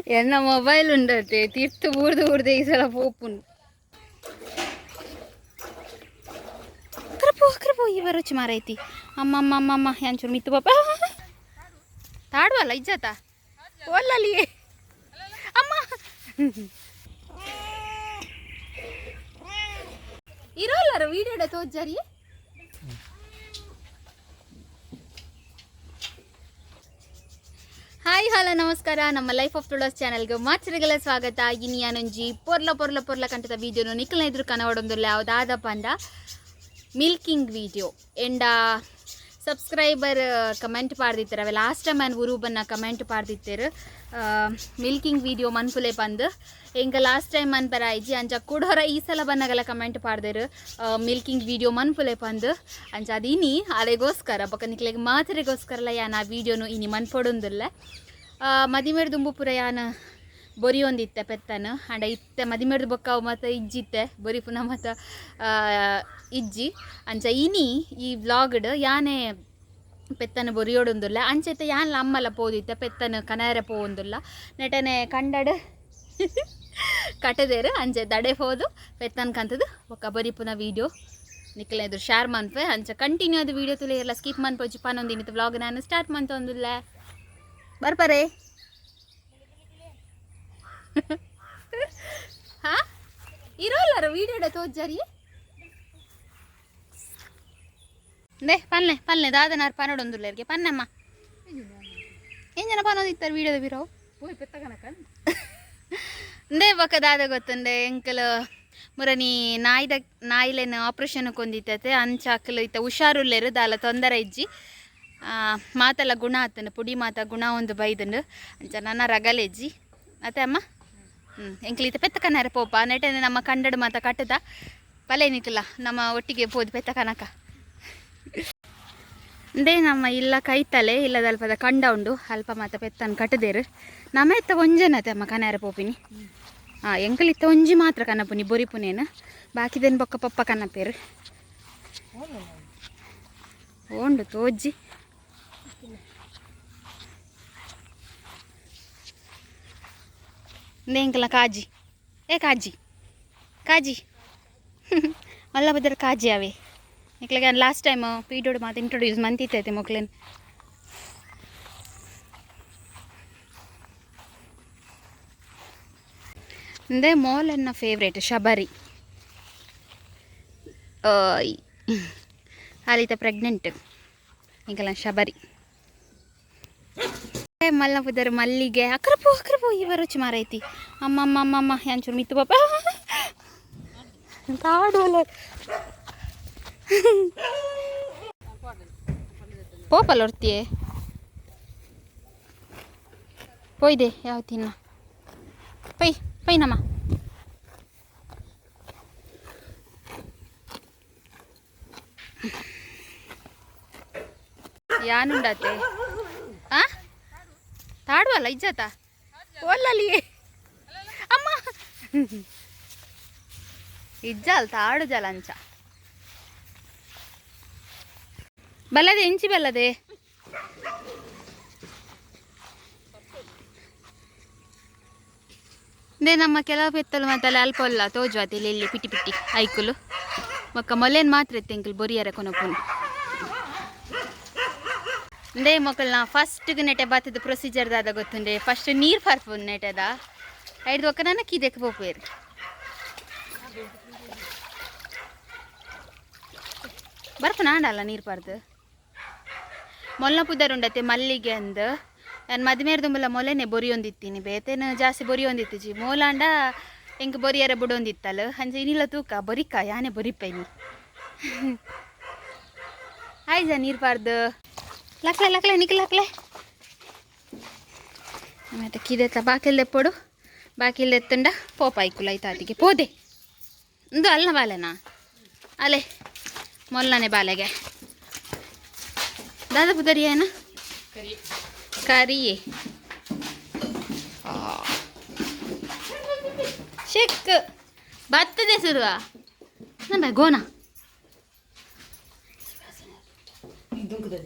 ಎನ್ನ ಮೊಬೈಲ್ ಉಂಡತೆ ತಿರ್ತು ಬೂರ್ದು ಬೂರ್ದು ಈ ಸಲ ಪೋಪುಂಡು. ಕೃಪು ಕೃಪು ಈ ಬರೋಚಿ ಮಾರೈತಿ. ಅಮ್ಮ ಅಮ್ಮ ಅಮ್ಮ ಅಮ್ಮ, ಯಾಂಚೂರು ಮಿತ್ತು ಪಾಪ ತಾಡುವಲ್ಲ ಇಜ್ಜಾತ ಒಲ್ಲಲ್ಲಿಯೇ ಅಮ್ಮ. ಇರೋಲ್ಲರ ವೀಡಿಯೋಡ ತೋಜಾರಿ. ಹಾಯ್ ಹಲೋ ನಮಸ್ಕಾರ, ನಮ್ಮ ಲೈಫ್ ಆಫ್ ತುಳಸ್ ಚಾನೆಲ್ಗೆ ಮಾತ್ರೆಗಳ ಸ್ವಾಗತ. ಇನಿಯಾನೊಂಜಿ ಪೊರ್ಲ ಪೊರ್ಲ ಪೊರ್ಲ ಕಂಟದ ವೀಡಿಯೋನು ನಿಕ್ಕಲ್ನ ಎದುರು ಕನವಡೊಂದುಲ್ಲ. ಯಾವುದಾದಪ್ಪ ಅಂದ ಮಿಲ್ಕಿಂಗ್ ವೀಡಿಯೋ. ಎಂಡ ಸಬ್ಸ್ಕ್ರೈಬರ್ ಕಮೆಂಟ್ ಪಾಡ್ದಿತ್ತಾರೆ ಅವೆ ಲಾಸ್ಟ್ ಟೈಮ್ ನಾನು ಉರುಬನ್ನ ಕಮೆಂಟ್ ಪಾಡ್ದಿತ್ತೇರು ಮಿಲ್ಕಿಂಗ್ ವೀಡಿಯೋ ಮನ್ಪುಲೆ ಪಂದ್. ಎಂಕ ಲಾಸ್ಟ್ ಟೈಮ್ ಮನ್ಪರ ಆಯ್ಜಿ. ಅಂಚ ಕುಡೋರ ಈ ಸಲ ಬನ್ನಗಲ ಕಮೆಂಟ್ ಪಾಡ್ದೇರು ಮಿಲ್ಕಿಂಗ್ ವೀಡಿಯೋ ಮನ್ಪುಲೆ ಪಂದ್. ಅಂಚ ಅದು ಇನಿ ಅಲೆಗೋಸ್ಕರ ಬೊಕ ನಿಕ್ಲೆಗ್ ಮಾತ್ರೆಗೋಸ್ಕರಲ ಯಾನ್ ಆ ವೀಡಿಯೋನು ಇನಿ ಮನ್ಪೊಡೊಂದುಲ್ಲ. ಮದಿಮೆಡ್ ದುಂಬು ಪೂರ ಯಾನ್ ಬೊರಿಯೊಂದಿತ್ತೆ ಪೆತ್ತನು. ಆಂಡ ಇತ್ತೆ ಮದಿಮೆಡ್ದು ಬೊಕ್ಕ ಅವು ಮಾತ ಇಜ್ಜಿತ್ತೆ, ಬೊರಿ ಪುನಃ ಮಾತ ಇಜ್ಜಿ. ಅಂಚ ಇನಿ ಈ ವ್ಲಾಗ್ಡ್ ಯಾನೆ ಪೆತ್ತನ ಬೊರಿಯೋಡೊಂದುಲ್ಲ. ಅಂಚೆತ್ತೆ ಯಾನ್ಲ ಅಮ್ಮಲ ಪೋದಿತ್ತೆ ಪೆತ್ತನ ಕನರೆ ಪೋವೊಂದುಲ್ಲ. ನೆಟನೆ ಕಂಡಡ್ ಕಟದೇರು. ಅಂಚೆ ದಡೆ ಪೋದು ಪೆತ್ತನ ಕಂತದು ಬೊಕ್ಕ ಬೊರಿಪುನ ವೀಡಿಯೋ ನಿಕ್ಲೆ ಎದುರು ಶೇರ್ ಮನ್ಪೆ. ಅಂಚ ಕಂಟಿನ್ಯೂ ಅದು ವೀಡಿಯೋ ತುಲೆ ಎಲ್ಲ ಸ್ಕಿಪ್ ಮನ್ಪೊಚ್ಚಿ ಪನೊಂದಿನಿತ್ತು ವ್ಲಾಗ್ ನಾನು ಸ್ಟಾರ್ಟ್ ಮಂತೊಂದುಲ್ಲ. ಬರ್ಪರೆ ಹಾ ಇರೋಲ್ಲರ ವೀಡಿಯೋಡ ತೋಜಾರಿ. ದೇ ಪನ್ಲೆ ಪನ್ಲೆ ದಾದನಾರ್ ಪನೊಡೊಂದುಲ್ಲೆರ್ಗೆ ಪನ್ನಮ್ಮ. ಏನ್ ಜನ ಪನೊಂದಿತ್ತಾರೆ ವೀಡಿಯೋದ ಬಿರೋ ಇಂದೇ. ಬೊಕ ದಾದ ಗೊತ್ತುಂಡೆ, ಎಂಕಲ್ ಮುರನಿ ನಾಯಿದ ನಾಯಿಲೆನ್ ಆಪರೇಷನ್ ಕೊಂದಿತ್ತತೆ. ಅಂಚ ಅಕ್ಲು ಇತ್ತ ಹುಷಾರುಲ್ಲೆರು, ದಾಲ ತೊಂದರೆ ಇಜ್ಜಿ. ಮಾತೆಲ್ಲ ಗುಣ ಆತಂಡು, ಪುಡಿ ಮಾತ ಗುಣ ಒಂದು ಬೈದುಂಡು. ಅಂಚ ನನ್ನ ರಗಲೆಜ್ಜಿ ಅತ್ತೆ ಅಮ್ಮ. ಎಂಕ್ಲು ಇತ್ತ ಪೆತ್ತ ಕನಾರೆ ಪೋಪ. ನೆಟನೆ ನಮ್ಮ ಕಂಡಡು ಮಾತ ಕಟ್ಟದ ಪಲೆ ನಿಕ್ಲ ನಮ್ಮ ಒಟ್ಟಿಗೆ ಪೋದು ಪೆತ್ತ ಕನಕ. ಇಂದೇ ನಮ್ಮ ಇಲ್ಲ ಕೈತಲೆ ಇಲ್ಲದ ಅಲ್ಪದ ಕಂಡ ಉಂಡು, ಅಲ್ಪ ಮಾತ ಪೆತ್ತನ್ ಕಟ್ಟದೇರು. ನಮ್ಮ ಇತ್ತ ಒಂಜನತೆ ಅಮ್ಮ ಕನಾರೆ ಪೋಪಿನಿ. ಹಾಂ, ಎಂಕಲ್ ಇತ್ತ ಒಂಜಿ ಮಾತ್ರ ಕನಪುನಿ ಬೊರಿಪುನೇನು, ಬಾಕಿದೇನು ಬೊಕ್ಕ ಪಪ್ಪ ಕನಪೇರು ಓಂಡು ತೋಜ್ಜಿ. ಇಂದೇ ಎಂಕಲ್ನ ಕಾಜಿ, ಏ ಕಾಜಿ ಕಾಜಿ ಮಲ್ಲ ಬದರ್ ಕಾಜಿ ಅವೇ. ನಿಕ್ಲೆಗೆ ಲಾಸ್ಟ್ ಟೈಮ್ ಪೀಡೋಡು ಮಾತು ಇಂಟ್ರೊಡ್ಯೂಸ್ ಮಂತಿತ್ತೈತೆ ಮೊಕ್ಲೆನ್. ಇಂದೇ ಮೋಲ್ ಎನ್ನ ಫೇವ್ರೇಟ್ ಶಬರಿ. ಆಲಿತ ಪ್ರೆಗ್ನೆಂಟ್ ಎಂಕಲ್ನ ಶಬರಿ. ಮಲ್ಲ ಪುದರ್ ಮಲ್ಲಿಗೆ. ಅಕ್ರಪು ಅಕ್ರಪು ಈ ಬರೋಚಿ ಮಾರೈತಿ. ಅಮ್ಮ ಅಮ್ಮ ಅಮ್ಮ ಅಮ್ಮ, ಯಾಂಚೂರು ಮಿತ್ತು ಪಾಪ ತಾಡುವಲ್ಲ ಪೋಪಲ್ಲ ಹೊರ್ತಿಯೇ ಪೋಯ್ದೆ ಯಾವ ತಿನ್ನ ಪೈ ಪೈನಮ್ಮ. ಯಾನುಂಡಾತೆ ಆ ತಾಡುವಲ್ಲ ಇಜ್ಜಾತ ಒಲ್ಲಲ್ಲಿಯೇ ಅಮ್ಮ ಇಜ್ಜಾಲ್ ತಾಡು ಜಲಂಚ ಬಲ್ಲದೆ ಇಂಚಿ ಬಲ್ಲದೆ. ಇಂದೇ ನಮ್ಮ ಕೆಲವು ಪೆತ್ತಲು ಮಾತಲ್ಲ ಅಲ್ಪ ಅಲ್ಲ ತೋಜುವಾತಿ ಇಲ್ಲಿ ಪಿಟಿ ಪಿಟಿ ಐಕುಲು. ಬೊಕ್ಕ ಮೊಲೆನ್ ಮಾತ್ರ ಇತ್ತೆ ಎಂಕುಲು ಬೊರಿಯರ ಕೊನೊಪುನು. ಇಂದೇ ಮೊಕಲ್ನ ಫಸ್ಟ್ ನೆಟೆ ಬತ್ತದ ಪ್ರೊಸೀಜರ್ ದಾದ ಗೊತ್ತುಂಡೆ, ಫಸ್ಟ್ ನೀರು ಪರ್ಪುನ್ ನೆಟೆದ ಐದು ಒಕ್ಕ ನನ್ನ ಕಿದೆಕ್ ಪೋಪೇರು. ಬರ್ಪುನ ಆಂಡಲ್ಲ ನೀರು ಪರ್ದು. ಮೊಲ್ಲ ಪುದರ್ ಉಂಡತೆ ಮಲ್ಲಿಗೆ ಅಂದ್. ನಾನು ಮದಿಮೇರ್ ದುಂಬಲ ಮೊಲೆನೆ ಬೊರಿಯೊಂದಿತ್ತೀನಿ, ಬೇತೇನು ಜಾಸ್ತಿ ಬೊರಿಯೊಂದಿತ್ತಿಜಿ. ಮೋಲಾಂಡ ಎಂಕ್ ಬೊರಿಯರ ಬುಡೊಂದಿತ್ತಲ್ಲ. ಅಂಚ ಇನಿಲ ತೂಕ ಬೊರಿಕ ಯಾನೆ ಬೊರಿಪೈನಿ ಆಯ್ಜ ನೀರು ಪಾರ್ದು. ಲಕ್ಲೆ ಲಕ್ಲೆ ನಿಕ್ಲೆ ಲಕ್ಲೆ. ಮತ್ತೆ ಕಿದೆತ್ತ ಬಾಕಿಲ್ ದೆಪ್ಪೊಡು. ಬಾಕಿಲ್ ಎತ್ತುಂಡ ಪೋಪಾಯ್ಕುಲ ಐತಾತಿಗೆ ಪೋದೆ. ಇಂದು ಅಲ್ಲ ಬಾಲೆನಾ ಅಲೆ ಮೊಲ್ಲನೆ ಬಾಲೆಗೆ ದಾದ ಪುದರಿ ಏನ ಕರಿಯೇ ಶೆಕ್ ಬತ್ತದೆ ಸುರುವ ನಮ್ಮ ಗೋನ.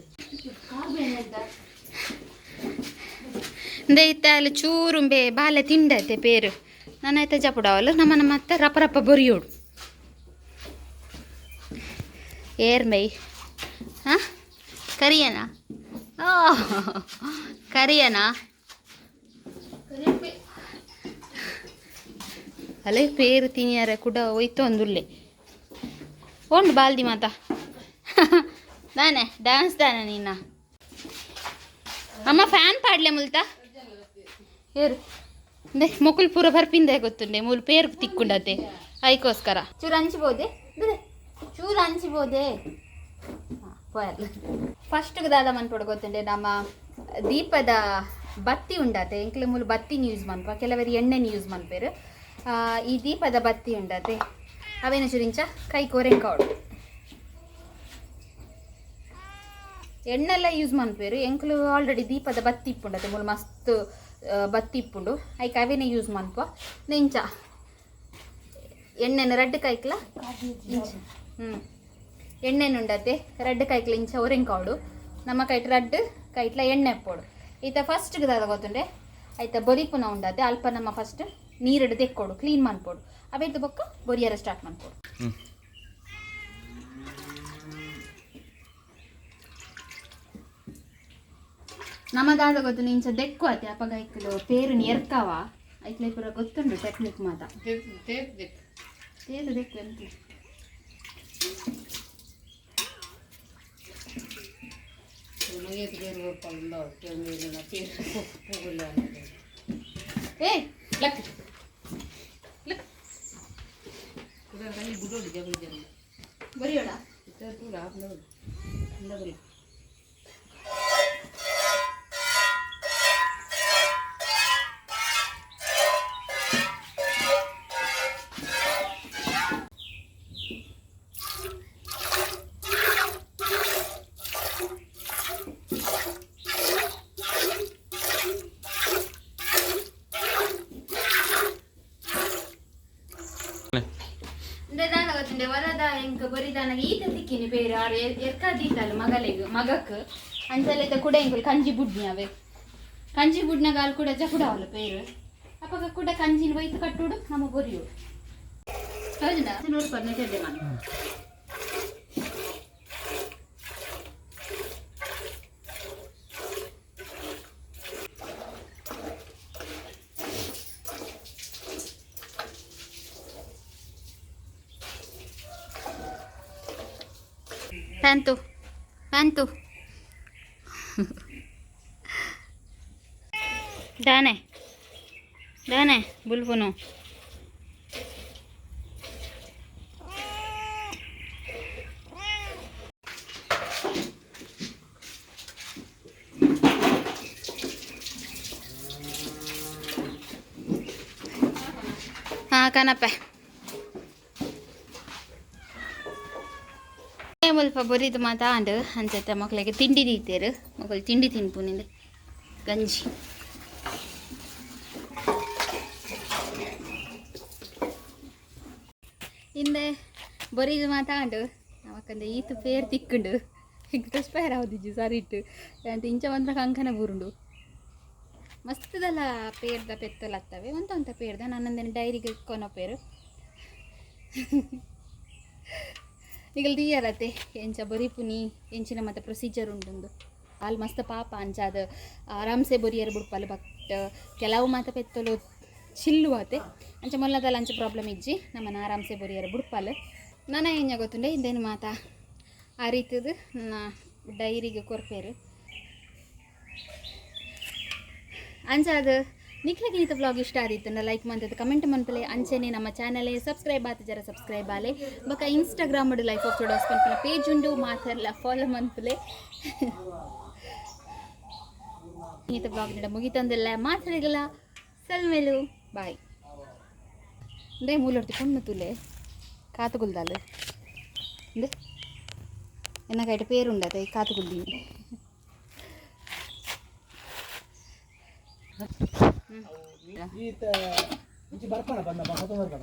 ಇತ್ತೆ ಚೂರುಂಬೆ ಬಾಲೆ ತಿಂಡತೆ ಪೇರು ನಾನು ಐತೆ ಜಪುಡವಲು ನಮ್ಮನ ಮತ್ತೆ ರಪ ರಪ ಬೊರಿಯೋಡು ಏರ್ಮೈ ಹಾಂ ಕರಿಯನಾ ಓ ಕರಿಯನಾ ಅಲ್ಲೇ ಪೇರು ತಿನಿಯರೆ ಕೂಡ ಹೋಯ್ತು ಒಂದುಲ್ಲೆ ಉಂಡು ಬಾಲ್ದಿ ಮಾತ ದಾನೆ ಡ್ಯಾನ್ಸ್ ದಾನೆ ನಿನ್ನ ಅಮ್ಮ ಫ್ಯಾನ್ ಪಾಡ್ಲೆ ಮುಲ್ತ ಏರು ಅಂದೆ ಮೊಕುಲ್ ಪೂರ ಬರ್ಪಿಂದೆ ಗೊತ್ತುಂಡೆ ಮೂಲು ಪೇರು ತಿಕ್ಕೊಂಡತೆ ಐಕೋಸ್ಕರ ಚೂರು ಹಂಚ್ಬೋದೆ ಚೂರು ಹಂಚ್ಬೋದೆ ಫಸ್ಟ್ ದಾದ ಮನ್ಪೊಡು ಗೊತ್ತುಂಡೆ ನಮ್ಮ ದೀಪದ ಬತ್ತಿ ಉಂಡಾತೆ ಎಂಕ್ಲೆ ಮೂಲು ಬತ್ತಿನ ಯೂಸ್ ಮನ್ಪ ಕೆಲವರು ಎಣ್ಣೆನ ಯೂಸ್ ಮನ್ಪೇರು ಈ ದೀಪದ ಬತ್ತಿ ಉಂಡಾತೆ ಅವೇನ ಚೂರಿಂಚ ಕೈ ಕೋರೆಂಕಾವಡು ಎಣ್ಣೆಲ್ಲ ಯೂಸ್ ಮನ್ಪೇರು ಎಂಕ್ಲು ಆಲ್ರೆಡಿ ದೀಪದ ಬತ್ತಿ ಇಪ್ಪುಂಡತೆ ಮೂಲು ಮಸ್ತ್ ಬತ್ತಿ ಇಪ್ಪುಂಡು ಐಕ್ ಅವೇನೆ ಯೂಸ್ ಮನ್ಪ ನೆಂಚ ಎಣ್ಣೆನ ರಡ್ಡ್ ಕೈಕ್ಲ ಇಂಚ ಹ್ಞೂ ಎಣ್ಣೆನುಂಡತೆ ರಡ್ಡ್ ಕೈಕ್ಲ ಇಂಚ ಒರೆಂಕಾವಡು ನಮ್ಮ ಕೈಟ್ ರಡ್ಡ್ ಕೈಟ್ಲ ಎಣ್ಣೆ ಪೋಡು ಈತ ಫಸ್ಟ್ ದಾದ ಗೊತ್ತುಂಡೆ ಐತ ಬೊರಿಪುನ ಉಂಡತೆ ಅಲ್ಪ ನಮ್ಮ ಫಸ್ಟ್ ನೀರಡು ತೆಕ್ಕೋಡು ಕ್ಲೀನ್ ಮನ್ಪೋಡು ಅವೇದು ಬೊಕ್ಕ ಬೊರಿಯರ ಸ್ಟಾರ್ಟ್ ಮನ್ಪೋಡು. ನಮ್ಮ ದಾದ ಗೊತ್ತು ಇಂಚ ದೆಕ್ಕು ಅತೆ ಅಪಗ ಐಕ್ಲು ಪೇರು ಎರ್ಕವ ಐಕ್ಲೆ ಪೂರ ಗೊತ್ತುಂಡು ಟೆಕ್ನಿಕ್ ಮಾತ ತೇದು ದೆಕ್ಕು ಎಂತ ಏ ಲಕ್ ಲಕ್ ಬರಿಯೋಡ. ದಾನ ಗೊತ್ತುಂಡೆ ವರದ ಎಂಕ್ ಬರಿದಾನ ಈತ ತಿಕ್ಕಿನಿ ಬೇರೆ ಆರು ಎರ್ಕ ದೀತಲ್ಲ ಮಗಲೆಗ್ ಮಗಕ್ ಅಂಚಲೆದ ಕೂಡ ಎಂಕುಲು ಕಂಜಿ ಬುಡ್ನಿ ಅವೆ ಕಂಜಿ ಬುಡ್ನಗ ಅಲ್ಲಿ ಕೂಡ ಜಪುಡಾವಲ್ಲ ಪೇರು ಅಪ್ಪಗ ಕೂಡ ಕಂಜಿನ ಒಯ್ತು ಕಟ್ಟುಡು ನಮ್ಮ ಬೊರಿಯೋಡು ಹೌದಾ ನೋಡು ಪರ್ನೆ ನಾನು ಪ್ಯಾಂತು ಪ್ಯಾಂತು ದಾನೆ ದಾನೆ ಬುಲ್ಬುನು ಹಾಂ ಕನಪೆ ಮುಲ್ಪ ಬೊರಿದು ಮಾತ ಆಂಡ್ ಅಂಚತೆ ಮಕ್ಕಳಿಗೆ ತಿಂಡಿ ದೀತೇರು ಮಕ್ಕಳು ತಿಂಡಿ ತಿನ್ಪುನಿಂದೆ ಗಂಜಿ ಹಿಂದೆ ಬೊರಿದು ಮಾತಾಂಡು ನಮಕಂದೆ ಈತು ಪೇರ್ ತಿಕ್ಕುಂಡು ಪೇರ್ ಆವದಿಜ್ಜಿ ಸರಿ ಇಟ್ಟು ಅಂತ ಇಂಚ ಬಂದ್ರ ಕಂಕನ ಬೂರುಂಡು ಮಸ್ತದಲ್ಲ ಪೇರ್ದ ಪೆತ್ತಲತ್ತವೆ ಒಂತ ಒಂತ ಪೇರ್ದ ನನ್ನಂದೇನು ಡೈರಿಗೆ ಕೊನೋ ಪೇರು ನಿಗಲ್ ದೀಯರತೆ ಎಂಚ ಬೊರಿಪುನಿ ಎಂಚಿನ ಮತ್ತೆ ಪ್ರೊಸೀಜರ್ ಉಂಟುಂದು ಅಲ್ಲಿ ಮಸ್ತ್ ಪಾಪ ಅಂಚಾದ ಆರಾಮ್ಸೆ ಬೊರಿಯರ್ ಬುಡ್ಪಲ್ ಬಟ್ ಕೆಲವು ಮಾತ ಪೆತ್ತಲು ಚಿಲ್ಲು ಆತೆ ಅಂಚ ಮೊಲ್ಲದಲ್ಲ ಅಂಚ ಪ್ರಾಬ್ಲಮ್ ಇಜ್ಜಿ ನಮ್ಮನ್ನ ಆರಾಮ್ಸೆ ಬೊರಿಯರ್ ಬುಡ್ಪಲ್ ನನ್ನ ಎಂಜ ಗೊತ್ತುಂಡೆ ಇಂದೇನು ಮಾತ ಆ ರೀತಿದು ನನ್ನ ಡೈರಿಗೆ ಕೊರ್ಪೇರು ಅಂಚಾದ ನಿಕ್ಲಗೆ ಈತ ವ್ಲಾಗ್ ಇಷ್ಟ ಆದಿತ್ತು ಲೈಕ್ ಮಂತದ್ದು ಕಮೆಂಟ್ ಮನ್ಪಲೆ ಅಂಚೆನೆ ನಮ್ಮ ಚಾನಲ್ ಸಬ್ಸ್ಕ್ರೈಬ್ ಆತ ಜರ ಸಬ್ಸ್ಕ್ರೈಬ್ ಆಲೆ ಬೊಕ ಇನ್ಸ್ಟಾಗ್ರಾಮ್ ಲೈಫ್ ಆಫ್ ಟುಡೋಸ್ ಪನ್ಪುನ ಪೇಜ್ ಉಂಡು ಮಾತೆರ್ಲ ಫಾಲೋ ಮನ್ಪಲೆ ಈತ ವ್ಲಾಗ್ ನಿಡ ಮುಗಿತಂದಿಲ್ಲ ಮಾತಾಡಿಲ್ಲ ಸಲ್ಮೇಲು ಬಾಯ್. ಅಂದೆ ಮೂಲೊರ್ತಿ ಪೊಣ್ಣು ತುಲೆ ಕಾತುಗುಲ್ದಾಲು ಅಂದೆ ಎನ್ನ ಕೈಟ ಪೇರುಂಡತೆ ಕಾತುಗುಲ್ದೀನಿ. ಈತ ಇಂಚಿ ಬರ್ಪಣ ಬಂದ ಬಾ ಬರ್ಪಣ.